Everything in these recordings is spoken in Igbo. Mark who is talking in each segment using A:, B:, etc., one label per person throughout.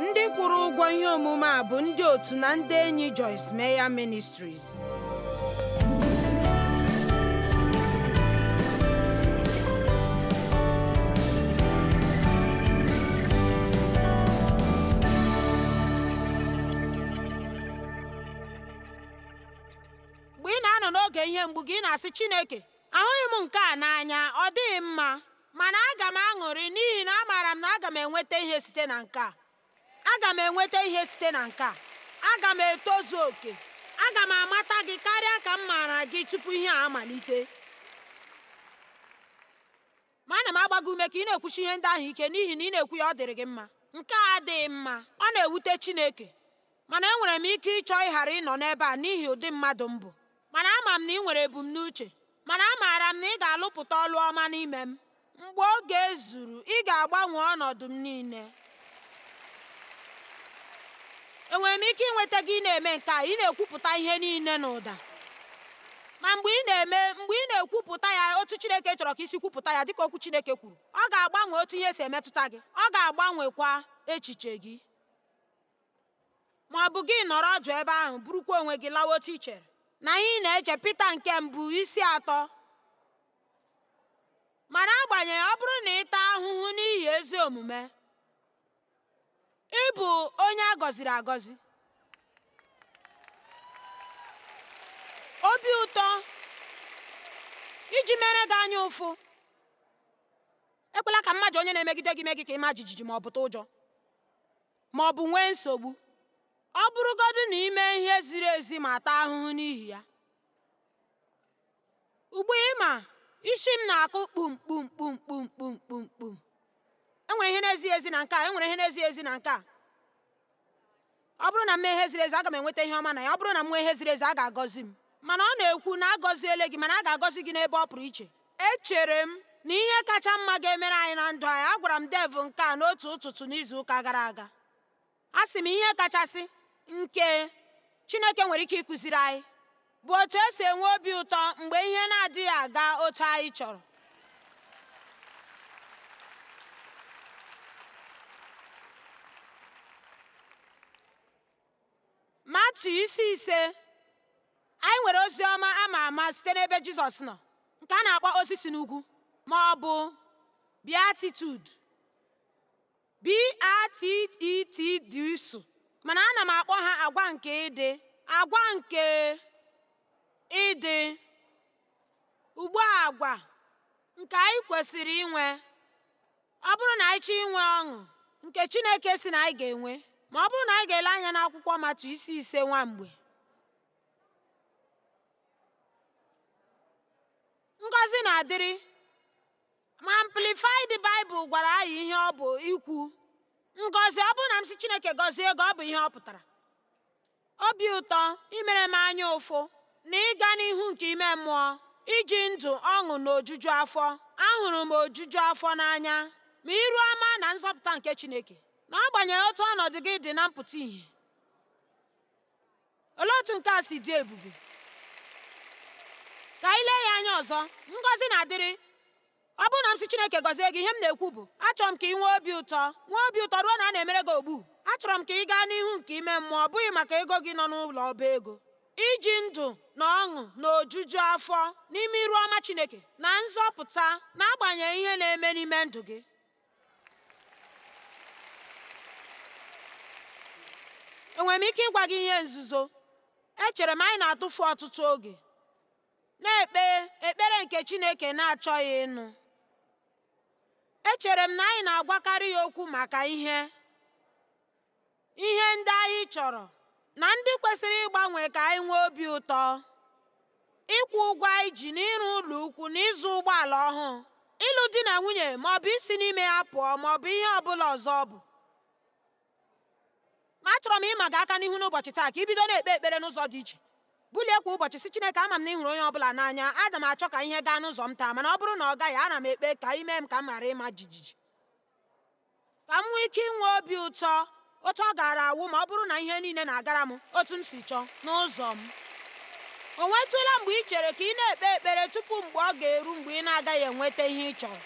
A: Ndị kwụrụ ụgwọ ihe omume a bụ ndị otu na ndị enyi Joyce Meyer Ministries. Mgbe ị na-anọ n'oge ihe mgbu gị, ị na-asị Chineke, ahụghị m nke a n'anya, ọ dịghị mma, mana aga m aṅụrị n'ihi na amaara m na aga m enweta ihe site na nke a. Aga m enweta ihe site na nke a. Aga m etozu oke. Aga m amata gị karịa ka m maara gị tupu ihe a amalite. Ma ana m agba gị ume ka ị na-ekwuchi ihe ndị ahụ ike n'ihi na ị na-ekwu ya ọ dịrị gị mma. Nke a adịghị mma. Ọ na-ewute Chineke. Mana enwere m ike ịchọ ịghara ịnọ n'ebe a n'ihi ụdị mmadụ m bụ. Mana ama m na ị nwere ebumnuche. Mana amaara m na ị ga-alụpụta ọlụ ọma n'ime m. Mgbe oge zuru, ị ga-agbanwe ọnọdụ m niile. Enwere m ike ịnweta gị na-eme nke a, ị na-ekwupụta ihe niile n'ụda. Ma mgbe ị na-eme, mgbe ị na-ekwupụta ya otu Chineke chọrọ ka i si kwupụta ya dịka okwu Chineke kwuru, ọ ga-agbanwe otu ihe si emetụta gị. Ọ ga-agbanwekwa echiche gị. Ma ọ bụ gị nọrọ ọdụ ebe ahụ burukwa onwe gị lawa otu i chere na ihe ị na-eche. Pita nke mbụ isi atọ. Mana agbanyeghị, ọ bụrụ na ị taa ahụhụ n'ihi ezi omume, ị bụ onye a gọziri agọzi. Obi ụtọ iji mere gị anya ụfụ. Ekwela ka mmaja onye na-emegide gị mee gị ka ị maa jijiji ma ọ bụ tụọ ụjọ ma ọ bụ nwee nsogbu. Ọ bụrụgodị na i mee ihe ziri ezi ma taa ahụhụ n'ihi ya. Ugbu a ị ma, isi m na-akụ kpum kpum kpum kpum kpum kpum kpum. Enwere ihe na-ezighị ezi na nke a, enwere ihe na-ezighị ezi na nke a. Ọ bụrụ na m mee ihe ziri ezi, aga m enweta ihe ọma na ya. Ọ bụrụ na m nwee ihe ziri ezi, a ga-agọzi m. Mana ọ na-ekwu na a gọziele gị, mana a ga-agọzi gị n'ebe ọ pụrụ iche. Echere m na ihe kacha mma ga-emere anyị na ndụ anyị, agwara m Dave nke a n'otu ụtụtụ n'izu ụka gara aga. Asị m ihe kachasị nke Chineke nwere ike ịkụziri anyị bụ otu esi enwe obi ụtọ mgbe ihe na-adịghị aga otu anyị chọrọ. Matiu isi 5, anyị nwere ozi ọma ama ama site n'ebe Jizọs nọ, nke a na-akpọ ozi si n'ugwu ma ọ bụ Beatitude. B-A-T-E-T-D-S mana ana m akpọ ha agwa nke ịdị, agwa nke ịdị. Ugbu a agwa nke anyị kwesịrị inwe ọ bụrụ na anyị chọọ inwe ọṅụ nke Chineke sị na anyị ga-enwe, ma ọ bụrụ na anyị ga-ele anya n'akwụkwọ Matiu isi 5 nwa mgbe. Ngọzi na-adịrị. Ma Amplified Bible gwara anyị ihe ọ bụ ikwu ngọzi. Ọ bụrụ na m sị Chineke gọzie gị, ọ bụ ihe ọ pụtara. Obi ụtọ, imere m anya ụfụ, na ịga n'ihu nke ime mmụọ, iji ndụ ọṅụ na ojuju afọ. Ahụrụ m ojuju afọ n'anya, ma iru ọma na nzọpụta nke Chineke. N'agbanyeghị otu ọnọdụ gị dị na mpụta ìhè, Olee otu nke a si dị ebube? Ka anyị lee ya anya ọzọ. Ngọzi na-adịrị. Ọ bụrụ na m sị Chineke gọzie gị, ihe m na-ekwu bụ, achọrọ m ka ị nwee obi ụtọ, nwee obi ụtọ ruo na a na-emere gị ogbu. Achọrọ m ka ị gaa n'ihu nke ime mmụọ, ọ bụghị maka ego gị nọ n'ụlọ ọba ego. Iji ndụ na ọṅụ na ojuju afọ n'ime iru ọma Chineke na nzọpụta n'agbanyeghị ihe na-eme n'ime ndụ gị. Enwere m ike ịgwa gị ihe nzuzo? Echere m anyị na-atụfu ọtụtụ oge na-ekpe ekpere nke Chineke na-achọghị ịnụ. Echere m na anyị na-agwakarị ya okwu maka ihe ihe ndị anyị chọrọ na ndị kwesịrị ịgbanwe ka anyị nwee obi ụtọ, ịkwụ ụgwọ anyị ji na ịrụ ụlọ ukwu na ịzụ ụgbọala ọhụụ, ịlụ di na nwunye ma ọ bụ isi n'ime ya pụọ ma ọ bụ ihe ọ bụla ọzọ ọ bụ. Ma achọrọ m ịma gị aka n'ihu n'ụbọchị taa ka i bido na-ekpe ekpere n'ụzọ dị iche. Bulie kwa ụbọchị sị Chineke, ama m na ị hụrụ onye ọ bụla n'anya, ana m achọ ka ihe gaa n'ụzọ m taa, mana ọ bụrụ na ọ gaghị, ana m ekpe ka i mee m ka m ghara ịma jijiji. Ka m nwee ike inwe obi ụtọ otu ọ gaara awụ ma ọ bụrụ na ihe niile na-agara m otu m si chọọ n'ụzọ m. O nwetụla mgbe ị chere ka ị na-ekpe ekpere tupu mgbe ọ ga-eru mgbe ị na-agaghị enweta ihe ị chọrọ?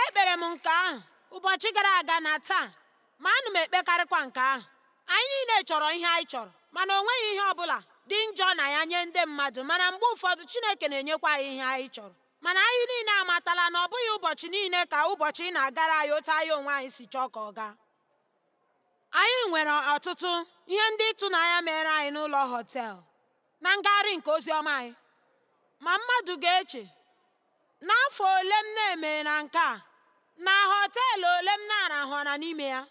A: Ekpere m nke ahụ ụbọchị gara aga na taa. Ma ana m ekpekarịkwa nke ahụ. Anyị niile chọrọ ihe anyị chọrọ, mana o nweghị ihe ọ bụla dị njọ na ya nye ndị mmadụ, mana mgbe ụfọdụ Chineke na-enyekwa anyị ihe anyị chọrọ. Mana anyị niile amatala na ọ bụghị ụbọchị niile ka ụbọchị na-agara anyị otu anyị onwe anyị si chọọ ka ọ gaa. Anyị nwere ọtụtụ ihe ndị ịtụnanya mere anyị n'ụlọ họtel na ngagharị nke ozi ọma anyị. Ma mmadụ ga-eche, n'afọ ole m na-eme na nke a, na họteelụ ole m na-arahụra n'ime ya,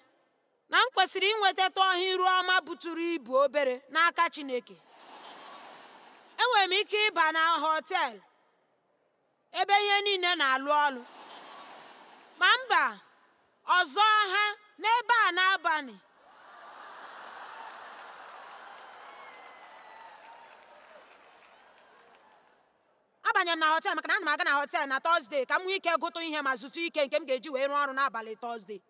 A: na m kwesịrị inwetatụ ọha iru ọma buturu ibu obere n'aka Chineke. Enwere m ike ịba na họteelụ ebe ihe niile na-alụ ọlụ, ma mba ọzọ ha n'ebe a n'abalị. Abanyere m na họteelụ maka na ana m aga na họteelụ na Tọzdee ka m nwee ike gụtụ ihe ma zụtụ ike nke m ga-eji wee rụọ ọrụ n'abalị Tọzdee.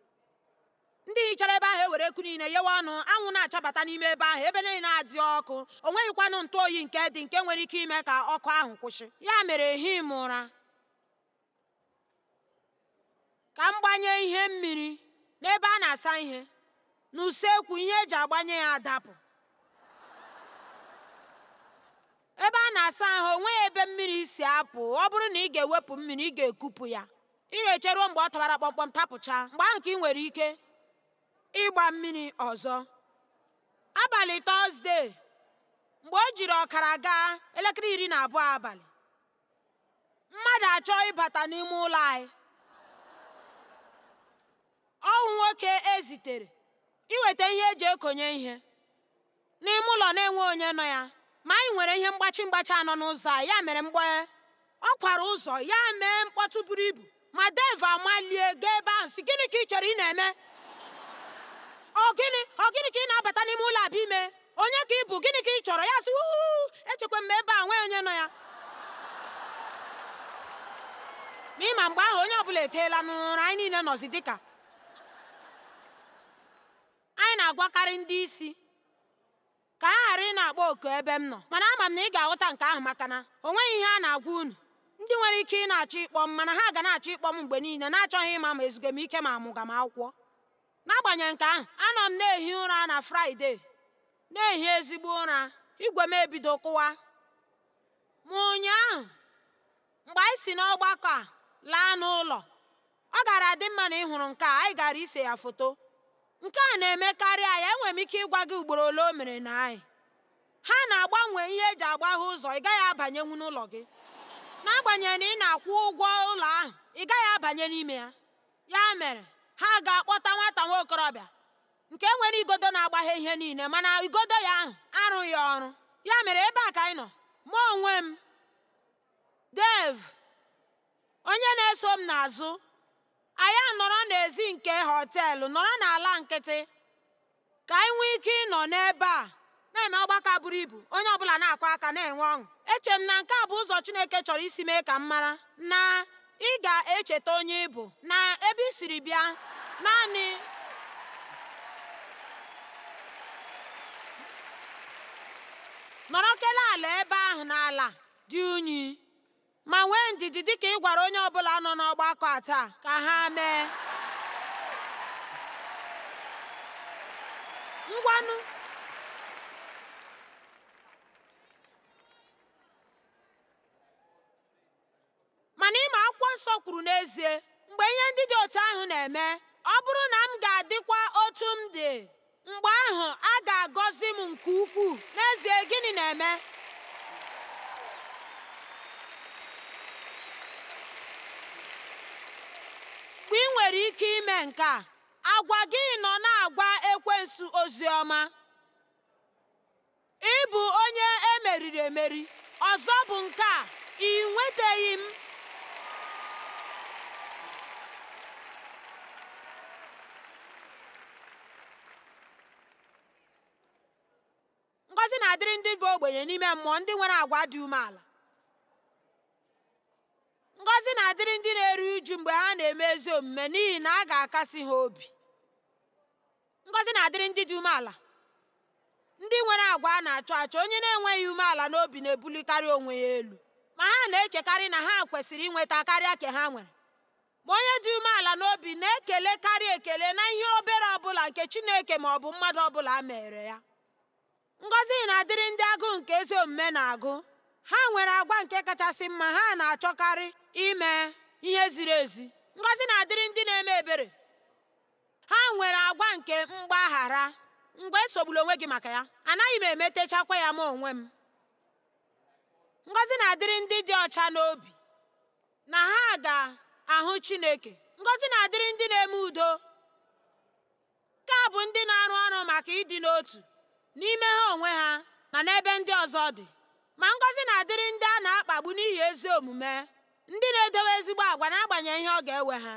A: Ndị hichara ebe ahụ ewere eku niile yewe ọnụ, anwụ na-achabata n'ime ebe ahụ, ebe niile na-adị ọkụ, o nweghịkwanụ ntụ oyi nke dị nke nwere ike ime ka ọkụ ahụ kwụsị. Ya mere ehi m ụra ka m gbanye ihe mmiri n'ebe a na-asa ihe n'usekwu, ihe eji agbanye ya adapụ. Ebe a na-asa ahụ onweghị ebe mmiri si apụ. Ọ bụrụ na ị ga-ewepụ mmiri, ị ga-ekupụ ya. Ị ga-eche ruo mgbe ọ tabara kpọmkpọm tapụchaa. Mgbe ahụ ka ị nwere ike ịgba mmiri ọzọ. Abalị Tọzdee, mgbe o jiri ọkara gaa elekere 12 abalị, mmadụ achọọ ịbata n'ime ụlọ anyị. Ọwụ nwoke e zitere iweta ihe eji ekonye ihe n'ime ụlọ na-enwe onye nọ ya. Ma anyị nwere ihe mgbachi mgbachi anọ n'ụzọ a, ya mere mgbe ọ kwara ụzọ ya mee mkpọtụ buru ibu, ma Dave amalie gaa ebe ahụ sị, gịnị ka ị chere ị na-eme? Ọ gịnị ka ị na-abata n'ime ụlọ abịa ime? Onye ka ị bụ? Gịnị ka ị chọrọ? Ya sị, uu, echekwa m ebe a nwee onye nọ ya. Ma ịma mgbe ahụ onye ọbụla eteela n'ụra, anyị niile nọzi dịka anyị na-agwakarị ndị isi ka ha ghara ị na-akpọ oku ebe m nọ, mana ama m na ị ga-aghọta nke ahụ maka na o nweghị ihe a na-agwa unu. Ndị nwere ike ị na-achọ ịkpọ m, mana ha ga na-achọ ịkpọ m mgbe niile na-achọghị ịma ma ezugo m ike ma amụga m akwụkwọ. N'agbanyeghị nke ahụ, anọ m na-ehi ụra na Fraịde, na-ehi ezigbo ụra, igwe m ebido kụwa. Ma ụnyaahụ, mgbe anyị si n'ọgbakọ a laa n'ụlọ, ọ gara adị mma na ị hụrụ nke a, anyị gara ise ya foto. Nke a na-emekarị anyị, enwere m ike ịgwa gị ugboro ole o mere na anyị. Ha na-agbanwe ihe eji agbaghe ụzọ, ị gaghị abanyenwu n'ụlọ gị. N'agbanyeghị na ị na-akwụ ụgwọ ụlọ ahụ, ị gaghị abanye n'ime ya. Ya mere, ha ga-akpọta nwata nwa okorobịa nke nwere igodo na-agbaghe ihe niile, mana igodo ya ahụ arụghị ọrụ. Ya mere ebe a ka anyị nọ, mụ onwe m, Dave, onye na-eso m n'azụ, anyị anọrọ n'ezi nke họteelụ, nọrọ n'ala nkịtị ka anyị nwee ike ịnọ n'ebe a na-eme ọgbakọ buru ibu, onye ọbụla na-akụ aka na-enwe ọṅụ. Eche m na nke a bụ ụzọ Chineke chọrọ isi mee ka m mara na ị ga-echeta onye ị bụ na ebe i siri bịa. Naanị nọrọ kele ala ebe ahụ n'ala dị unyi ma nwee ndidi dịka ị gwara onye ọbụla nọ n'ọgbakọ a taa ka ha mee. Ngwanụ. Mana ịma akwụkwọ nsọ kwuru n'ezie, mgbe ihe ndị dị otu ahụ na-eme, ọ bụrụ na m ga-adịkwa otu m dị, mgbe ahụ a ga-agọzi m nke ukwuu. N'ezie, gịnị na-eme? Mgbe ị nwere ike ime nke a, agwa gị nọ na-agwa ekwensu ozi ọma. Ị bụ onye emeriri emeri. Ọzọ bụ nke a, ị nwetaghị m. Ngọzi na-adịrị ndị bụ ogbenye n'ime mmụọ, ndị nwere agwa dị umeala. Ngọzi na-adịrị ndị na-eru uju mgbe ha na-eme ezi omume, n'ihi na a ga-akasi ha obi. Ngọzi na-adịrị ndị dị umeala, ndị nwere agwa a na-achọ achọ. Onye na-enweghị umeala n'obi na-ebulikarị onwe ya elu, ma ha na-echekarị na ha kwesịrị inweta karịa ka ha nwere. Ma onye dị umeala n'obi na-ekelekarị ekele na ihe obere ọbụla nke Chineke ma ọ bụ mmadụ ọbụla mere ya. Ngọzi na-adịrị ndị agụụ nke ezi omume na-agụ. Ha nwere agwa nke kachasị mma, ha na-achọkarị ime ihe ziri ezi. Ngọzi na-adịrị ndị na-eme ebere. Ha nwere agwa nke mgbaghara. Ngwa, esogbula onwe gị maka ya. Anaghị m emetechakwa ya m onwe m. Ngọzi na-adịrị ndị dị ọcha n'obi, na ha ga-ahụ Chineke. Ngọzi na-adịrị ndị na-eme udo. Nke a bụ ndị na-arụ ọrụ maka ịdị n'otu n'ime ha onwe ha na n'ebe ndị ọzọ dị. Ma ngọzi na-adịrị ndị a na-akpagbu n'ihi ezi omume, ndị na-edowe ezigbo agwa n'agbanyeghị ihe ọ ga-ewe ha.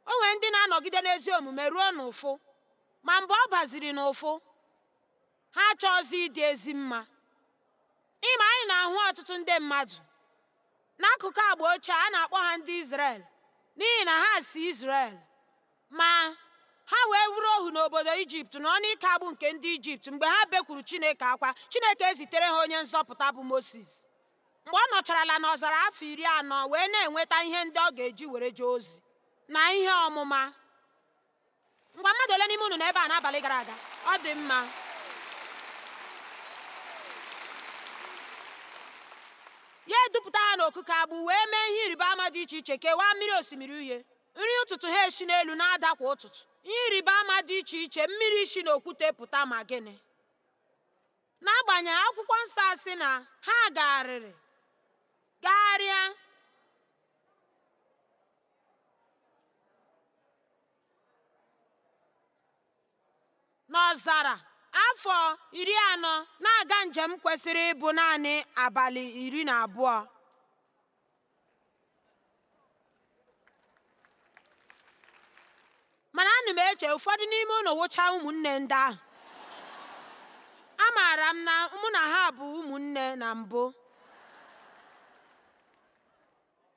A: O nwere ndị na-anọgide n'ezi omume ruo n'ụfụ, ma mgbe ọ baziri n'ụfụ, ha achọghịzị ịdị ezi mma. Ịma, anyị na-ahụ ọtụtụ ndị mmadụ n'akụkụ agba ochie a na-akpọ ha ndị Izrel n'ihi na ha si Izrel, ma ha wee wuru ohu n'obodo Ijipt na ọnụ ike agbụ nke ndị Ijipt. Mgbe ha bekwuru Chineke akwa, Chineke ezitere ha onye nzọpụta bụ Mozis. Mgbe ọ nọcharala n'ọzara afọ 40 wee na-enweta ihe ndị ọ ga-eji were jee ozi na ihe ọmụma. Ngwa, mmadụ ole n'ime unu n'ebe a n'abalị gara aga? Ọ dị mma. Ya edupụta ha n'okuku agbụ wee mee ihe ịrịba ama dị iche iche, kewaa mmiri osimiri uhie. Nri ụtụtụ ha esi n'elu na-ada kwa ụtụtụ. Ihe ịrịba ama dị iche iche, mmiri si n'okwute pụta. Ma gịnị? N'agbanyeghị, akwụkwọ nsọ asị na ha gagharịrị gagharịa n'ọzara afọ 40, na-aga njem kwesịrị ịbụ naanị abalị 12. Mana ana m eche ụfọdụ n'ime unu wụcha ụmụnne ndị ahụ. Amaara m na mụ na ha bụ ụmụnne na mbụ.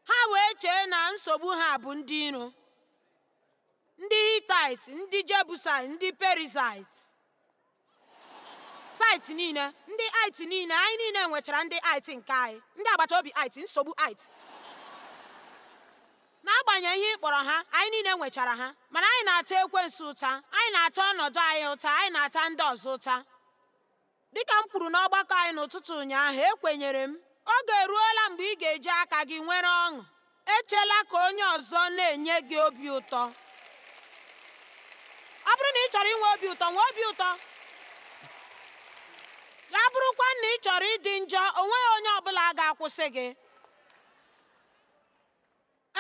A: Ha wee chee na nsogbu ha bụ ndị iro, ndị Hittite, ndị Jebusait, ndị Perizaịt, site niile, ndị it niile. Anyị niile nwechara ndị it nke anyị, ndị agbata obi it, nsogbu it. N'agbanyeghị ihe ị kpọrọ ha, anyị niile nwechara ha. Mana anyị na-ata ekwensu ụta, anyị na-ata ọnọdụ anyị ụta, anyị na-ata ndị ọzọ ụta. Dịka m kwuru n'ọgbakọ anyị n'ụtụtụ ụnyaahụ, ekwenyere m, oge eruola mgbe ị ga-eji aka gị nwere ọṅụ. Echela ka onye ọzọ na-enye gị obi ụtọ. Ọ bụrụ na ị chọrọ inwe obi ụtọ, nwee obi ụtọ. Ya bụrụkwa na ị chọrọ ịdị njọ, o nweghị onye ọbụla ga-akwụsị gị.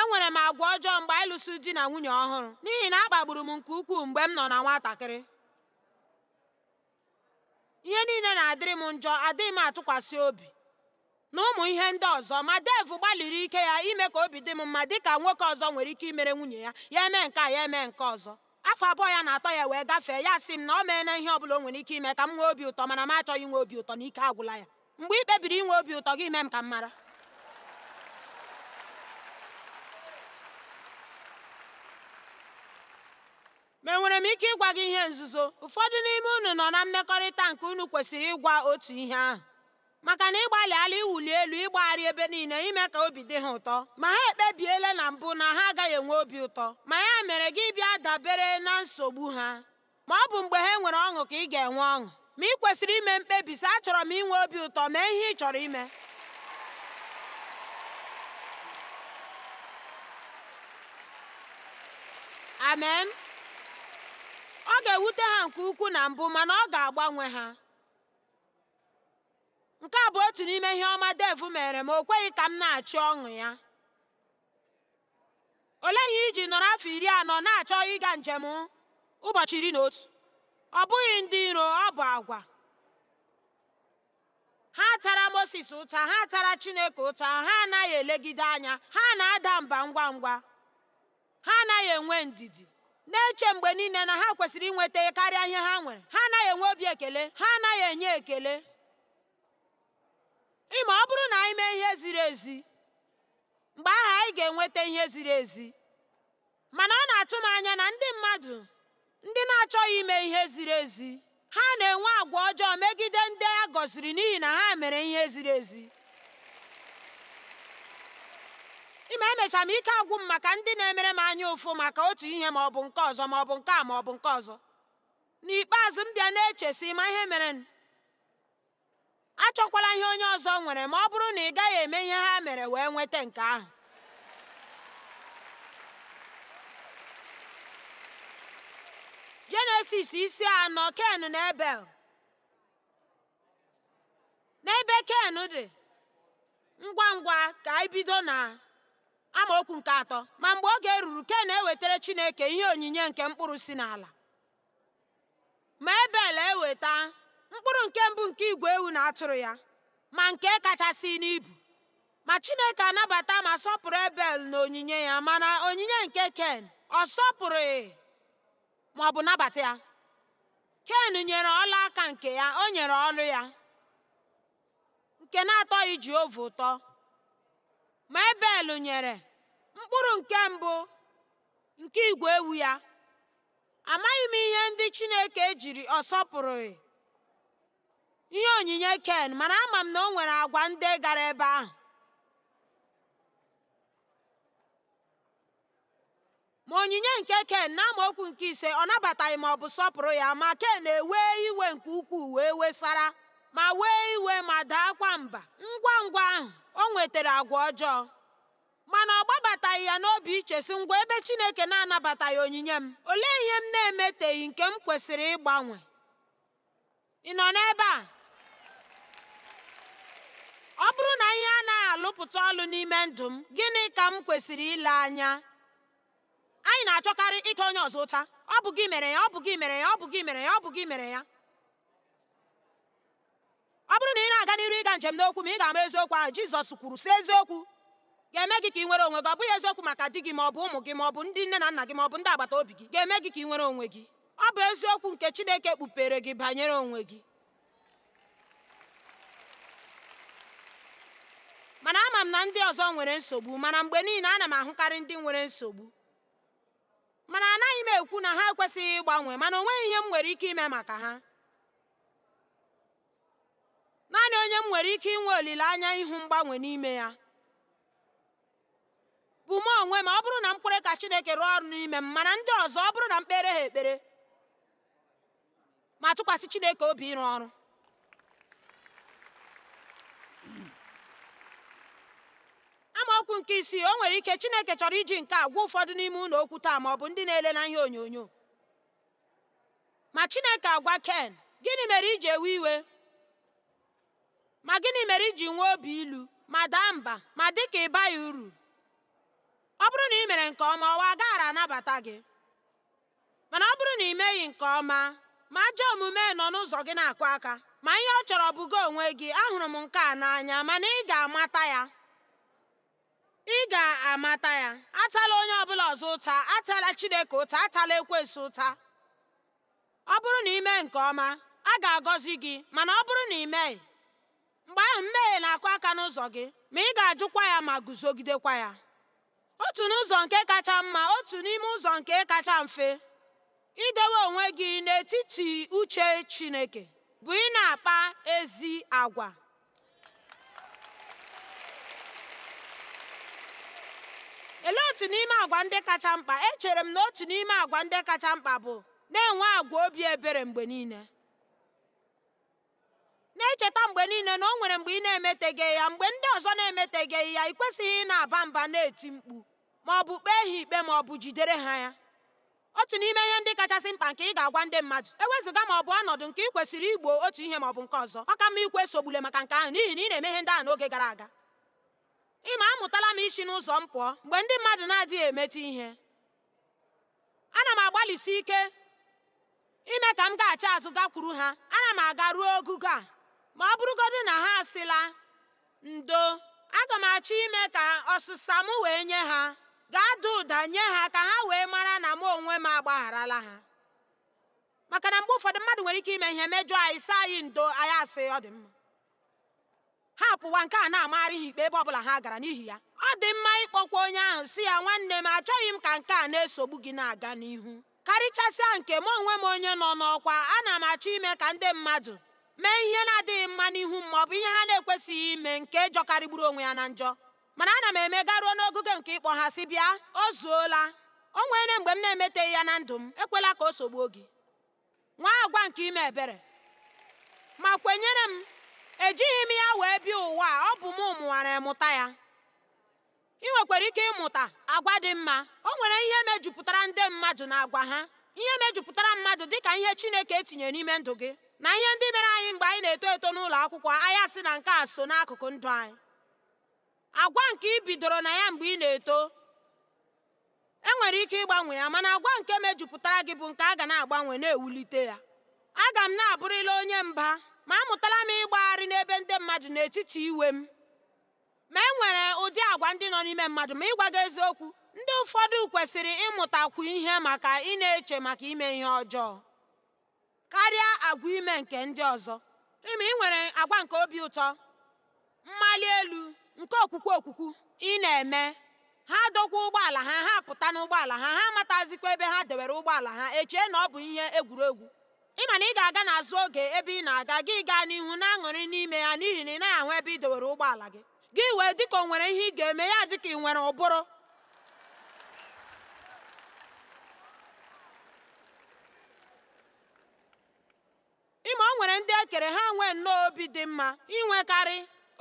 A: Enwere m agwa ọjọọ mgbe anyị lụsị di na nwunye ọhụrụ, n'ihi na a kpagburu m nke ukwuu mgbe m nọ na nwatakịrị. Ihe niile na-adịrị m njọ, adịghị m atụkwasị obi na ụmụ ihe ndị ọzọ. Ma Dev gbalịrị ike ya ime ka obi dị m mma, dịka nwoke ọzọ nwere ike imere nwunye ya. Ya eme nke a, ya eme nke ọzọ. Afọ 2 ya na atọ ya wee gafee, ya sị m na ọ meela ihe ọbụla o nwere ike ime ka m nwee obi ụtọ, mana m achọghị inwe obi ụtọ na ike agwụla ya. Mgbe ị kpebiri inwe obi ụtọ gị, mee m ka m mara. Ma enwere m ike ịgwa gị ihe nzuzo? Ụfọdụ n'ime unu nọ na mmekọrịta nke unu kwesịrị ịgwa otu ihe ahụ, maka na ị gbalịala iwuli elu, ịgbagharị ebe niile ime ka obi dị ha ụtọ, ma ha ekpebiela na mbụ na ha agaghị enwe obi ụtọ. Ma ya mere gị bịa dabere na nsogbu ha. Ma ọ bụ mgbe ha nwere ọṅụ ka ị ga-enwe ọṅụ. Ma ị kwesịrị ime mkpebi sị, achọrọ m inwe obi ụtọ. Mee ihe ị chọrọ ime. Amen. Ọ ga-ewute ha nke ukwuu na mbụ, mana ọ ga-agbanwe ha. Nke a bụ otu n'ime ihe ọma Dev mere ma o kweghị ka m na-achị ọṅụ ya. Olee ihe iji nọrọ afọ 40 na-achọ ịga njem ụbọchị 11? Ọ bụghị ndị iro, ọ bụ agwa. Ha tara Moses ụta, ha tara Chineke ụta, ha anaghị elegide anya, ha na-ada mba ngwa ngwa, ha anaghị enwe ndidi, na-eche mgbe niile na ha kwesịrị inweta karịa ihe ha nwere. Ha anaghị enwe obi ekele, ha anaghị enye ekele. Ịma, ọ bụrụ na anyị mee ihe ziri ezi, mgbe ahụ anyị ga-enweta ihe ziri ezi. Mana ọ na-atụ m anya na ndị mmadụ ndị na-achọghị ime ihe ziri ezi, ha na-enwe agwa ọjọọ megide ndị a gọziri n'ihi na ha mere ihe ziri ezi. Ime emechara m ike agwụ m maka ndị na-emere m anya ụfụ maka otu ihe ma ọ bụ nke ọzọ ma ọ bụ nke a ma ọ bụ nke ọzọ. N'ikpeazụ m bịa na-echesi ma ihe mere achọkwala ihe onye ọzọ nwere ma ọ bụrụ na ị gaghị eme ihe ha mere wee nweta nke ahụ. Jenesis isi 4, Ken na Ebel. N'ebe Ken dị, ngwa ngwa ka anyị bido na amaokwu nke 3. Ma mgbe oge ruru, Ken ewetara Chineke ihe onyinye nke mkpụrụ si n'ala. Ma Ebel eweta mkpụrụ nke mbụ nke igwe ewu na atụrụ ya, ma nke kachasị n'ibu. Ma Chineke anabata ma sọpụrụ Ebel na onyinye ya, mana onyinye nke Ken ọ sọpụrụghị ma ọ bụ nabata ya. Ken nyere ọla aka nke ya, o nyere ọlụ ya, nke na-atọghị Jehova ụtọ. Ma Ebel nyere mkpụrụ nke mbụ nke igwe ewu ya. Amaghị m ihe ndị Chineke jiri ọ sọpụrụghị ihe onyinye Ken, mana ama m na o nwere agwa ndị gara ebe ahụ. Ma onyinye nke Ken na amaokwu nke 5, ọ nabataghị ma ọ bụ sọpụrụ ya, ma Ken ewee iwe nke ukwuu wee wesara, ma wee iwe ma daakwa mba. Ngwa ngwa ahụ o nwetara agwa ọjọọ. Mana ọ gbabataghị ya n'obi ichesi ngwa ebe Chineke na-anabataghị onyinye m, olee ihe m na-emeteghị nke m kwesịrị ịgbanwe? Ị nọ n'ebe a? Ọ bụrụ na ihe anaghị alụpụta ọlụ n'ime ndụ m, gịnị ka m kwesịrị ile anya? Anyị na-achọkarị ịta onye ọzọ ụta. Ọ bụ gị mere ya, ọ bụ gị mere ya, ọ bụ gị mere ya, ọ bụ gị mere ya. Ọ bụrụ na ị na-aga n'iru ịga njem n'okwu ma ị ga-ama eziokwu ahụ. Jizọs kwuru sị, eziokwu ga-eme gị ka ị nwere onwe gị. Ọ bụghị eziokwu maka di gị ma ọ bụ ụmụ gị ma ọ bụ ndị nne na nna gị ma ọ bụ ndị agbata obi gị ga-eme gị ka ị nwere onwe gị. Ọ bụ eziokwu nke Chineke kpupere gị banyere onwe gị. Mana ama m na ndị ọzọ nwere nsogbu, mana mgbe niile ana m ahụkarị ndị nwere nsogbu. Mana anaghị m ekwu na ha ekwesịghị ịgbanwe, mana o nweghị ihe m nwere ike ime maka ha. Naanị onye m nwere ike inwe olileanya ịhụ mgbanwe n'ime ya bụ mụ onwe m, ọ bụrụ na m kwere ka Chineke rụọ ọrụ n'ime m, mana ndị ọzọ, ọ bụrụ na m kpere ha ekpere ma tụkwasị Chineke obi ịrụ ọrụ. Amaokwu nke 6, o nwere ike Chineke chọrọ iji nke a gwa ụfọdụ n'ime unu okwu taa ma ọ bụ ndị na-ele na ihe onyonyo. Ma Chineke agwa Ken, gịnị mere i ji ewe iwe? Ma gịnị mere i ji nwee obi ilu ma daa mba ma dị ka ị baghị uru? Ọ bụrụ na ị mere nke ọma, ọwa agaghara anabata gị. Mana ọ bụrụ na ị meghị nke ọma, ma ajọ omume nọ n'ụzọ gị na-akụ aka, ma ihe ọ chọrọ bụ gị onwe gị, ahụrụ m nke a n'anya, mana ị ga-amata ya. Ị ga-amata ya. Atala onye ọbụla ọzọ ụta, atala Chineke ụta, atala ekwensu ụta. Ọ bụrụ na ị mee nke ọma, a ga-agọzi gị, mana ọ bụrụ na ị meghị, mgbe ahụ mmehie na-akụ aka n'ụzọ gị, ma ị ga-ajụkwa ya ma guzogidekwa ya. Otu n'ụzọ nke kacha mma, otu n'ime ụzọ nke kacha mfe idewe onwe gị n'etiti uche Chineke bụ ị na-akpa ezi agwa. Olee otu n'ime agwa ndị kacha mkpa? Echere m na otu n'ime agwa ndị kacha mkpa bụ na-enwe agwa obi ebere mgbe niile. Na-echeta mgbe niile na o nwere mgbe ị na-emeteghị ya, mgbe ndị ọzọ na-emeteghị ya, ị kwesịghị ị na-aba mba na-eti mkpu ma ọ bụ kpee ha ikpe ma ọ bụ jidere ha ya. Otu n'ime ihe ndị kachasị mkpa nke ị ga-agwa ndị mmadụ, ewezụga ma ọ bụ ọnọdụ nke ị kwesịrị igbo otu ihe ma ọ bụ nke ọzọ, ọ ka mma ikwu esogbule maka nke ahụ n'ihi na ị na-eme ihe ndị ahụ n'oge gara aga. Ịma, amụtala m isi n'ụzọ m pụọ mgbe ndị mmadụ na-adịghị emetụ ihe. Ana m agbalịsi ike ime ka m gaghachi azụ gakwuru ha. Ana m aga ruo ogugo a, ma ọ bụrụgodị na ha asịla ndo, aga m achọ ime ka ọsịsa m wee nye ha ga-ada ụda nye ha ka ha wee mara na mụ onwe m agbagharala ha. Maka na mgbe ụfọdụ mmadụ nwere ike ime ihe mejọọ anyị, sị anyị ndo, anyị asị ọ dị mma. Ha pụwa, nke a na-amagharị ha ikpe ebe ọbụla ha gara n'ihi ya. Ọ dị mma ịkpọkwa onye ahụ sị ya, nwanne m, achọghị m ka nke a na-esogbu gị na-aga n'ihu. Karịchasịa nke m onwe m onye nọ n'ọkwa, ana m achọ ime ka ndị mmadụ mee ihe na-adịghị mma n'ihu m maọbụ ihe ha na-ekwesịghị ime nke jọkarịgburu onwe ya na njọ. Mana ana m eme garuo n'ogogo nke ịkpọ ha sị bịa, o zuola. O nweela mgbe m na-emeteghị ya na ndụ m. Ekwela ka o sogbuo gị. Nwee agwa nke ime ebere. Ma kwenyere m, ejighị m ya wee bịa ụwa a, ọ bụ m mụwara mụta ya. Ị nwekwara ike ịmụta agwa dị mma. O nwere ihe mejupụtara ndị mmadụ na agwa ha. Ihe mejupụtara mmadụ dịka ihe Chineke etinyere n'ime ndụ gị na ihe ndị mere anyị mgbe anyị na-eto eto n'ụlọ akwụkwọ, anyị asị na nke a so n'akụkụ ndụ anyị. Agwa nke ị bidoro na ya mgbe ị na-eto, e nwere ike ịgbanwe ya, mana agwa nke mejupụtara gị bụ nke a ga na-agbanwe na-ewulite ya. Aga m na-abụrịla onye mba, ma amụtala m ịgbagharị n'ebe ndị mmadụ n'etiti iwe m. Ma e nwere ụdị agwa ndị nọ n'ime mmadụ, ma ịgwa gị eziokwu, ndị ụfọdụ kwesịrị ịmụtakwu ihe maka ị na-eche maka ime ihe ọjọọ karịa agwa ime nke ndị ọzọ. Ime ị nwere agwa nke obi ụtọ, mmali elu, nke okwukwe okwukwu ị na-eme. Ha dokwa ụgbọala ha, ha pụta n'ụgbọala ha, ha amatazikwa ebe ha dewere ụgbọala ha, echee na ọ bụ ihe egwuregwu. Ị ma na ị ga-aga n'azụ oge ebe ị na-aga, gị gaa n'ihu na-aṅụrị n'ime ya n'ihi na ị naghị ahụ ebe ị dewere ụgbọala gị. Gị wee dịka o nwere ihe ị ga-eme ya dịka ị nwere ụbụrụ. Ịma o nwere ndị e kere ha nwee nnọọ obi dị mma, inwekarị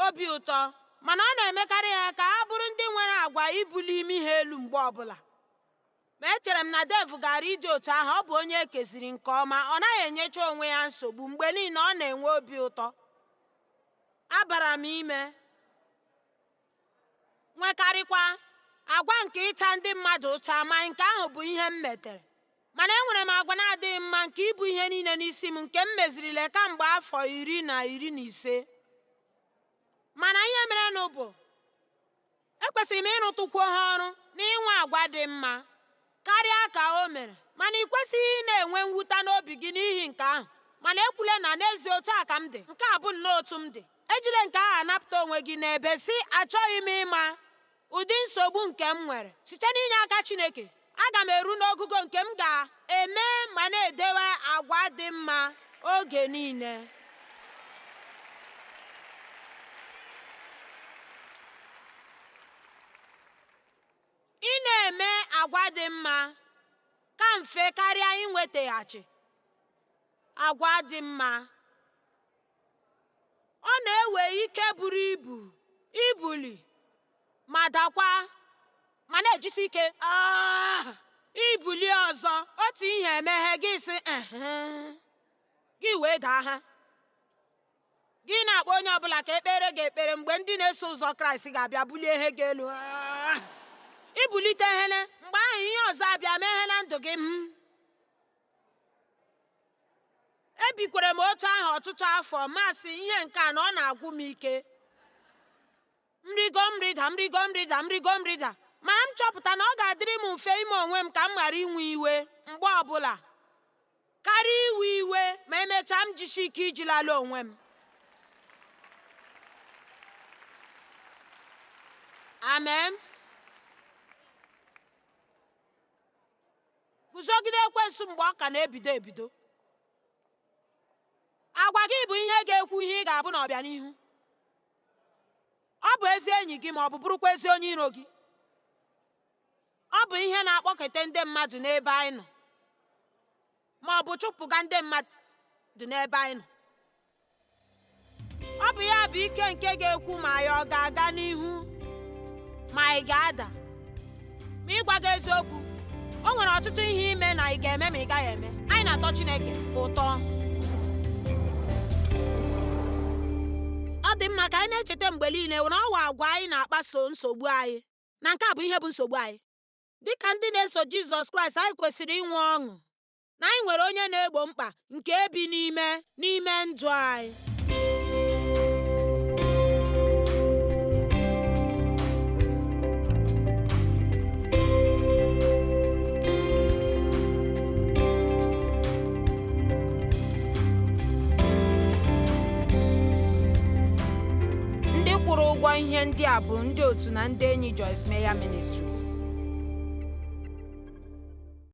A: obi ụtọ, mana ọ na-emekarị ha ka ha bụrụ ndị nwere agwa ibuli imi ha elu mgbe ọbụla. Ma echere m na Dave gara ije otu ahụ. Ọ bụ onye e keziri nke ọma, ọ naghị enyecha onwe ya nsogbu, mgbe niile ọ na-enwe obi ụtọ. Abara m ime, nwekarịkwa agwa nke ịta ndị mmadụ ụta, ma nke ahụ bụ ihe m metere. Mana enwere m agwa na-adịghị mma nke ibu ihe niile n'isi m nke m mezirile kamgbe afọ 15. Mana ihe merenụ bụ, ekwesịrị m ịrụtụkwu ha ọrụ n'inwe agwa dị mma karịa ka o mere. Mana ị kwesịghị ị na-enwe mwute n'obi gị n'ihi nke ahụ. Mana ekwule na n'ezie otu a ka m dị, nke a bụ nnọọ otu m dị. Ejila nke ahụ anapụta onwe gị n'ebe sị achọghị m ịma ụdị nsogbu nke m nwere. Site n'inye aka Chineke, aga m eru n'ogugo nke m ga-eme ma na-edewe agwa dị mma oge niile. Ị na-eme agwa dị mma ka mfe karịa inwetaghachi agwa dị mma. Ọ na-ewe ike buru ibu ibuli ma dakwa ma na-ejisi ike ibuli ọzọ. Otu ihe emeghe gị sị gị wee daa ha. Gị na-akpọ onye ọbụla ka ekpere gị ekpere mgbe ndị na-eso ụzọ Kraịst ga-abịa bulie ihe gị elu. Ibulite hele, mgbe ahụ ihe ọzọ abịa meghe na ndụ gị. Ebikwere m otu ahụ ọtụtụ afọ, masị ihe nke a na ọ na-agwụ m ike. Nrigo nrịda, nrigo nrịda, nrigo nrịda. Mana m chọpụta na ọ ga-adịrị m mfe ime onwe m ka m ghara inwe iwe mgbe ọbụla karịa iwe iwe ma emechaa m jisie ike iji lala onwe m. Amen. Guzogide ekwensu mgbe ọ ka na-ebido ebido. Agwa gị bụ ihe ga-ekwu ihe ị ga-abụ n'ọbịanihu. Ọ bụ ezi enyi gị ma ọ bụ bụrụkwa ezi onye iro gị. Ọ bụ ihe na-akpọkete ndị mmadụ n'ebe anyị nọ ma ọ bụ chụpụga ndị mmadụ n'ebe anyị nọ. Ọ bụ ya bụ ike nke ga-ekwu ma ya ọ ga-aga n'ihu ma ị ga-ada. Ma ịgwa gị eziokwu, o nwere ọtụtụ ihe ime na ị ga-eme ma ị gaghị eme. Anyị na-atọ Chineke ụtọ. Ọ dị mma ka anyị na-echeta mgbe niile na ọ wụ agwa anyị na-akpaso nsogbu anyị, na nke a bụ ihe bụ nsogbu anyị. Dị ka ndị na-eso Jizọs Kraịst, anyị kwesịrị inwe ọṅụ na anyị nwere onye na-egbo mkpa nke bi n'ime n'ime ndụ anyị. Ndị kwụrụ ụgwọ ihe ndị a bụ ndị otu na ndị enyi Joyce Meyer Ministries.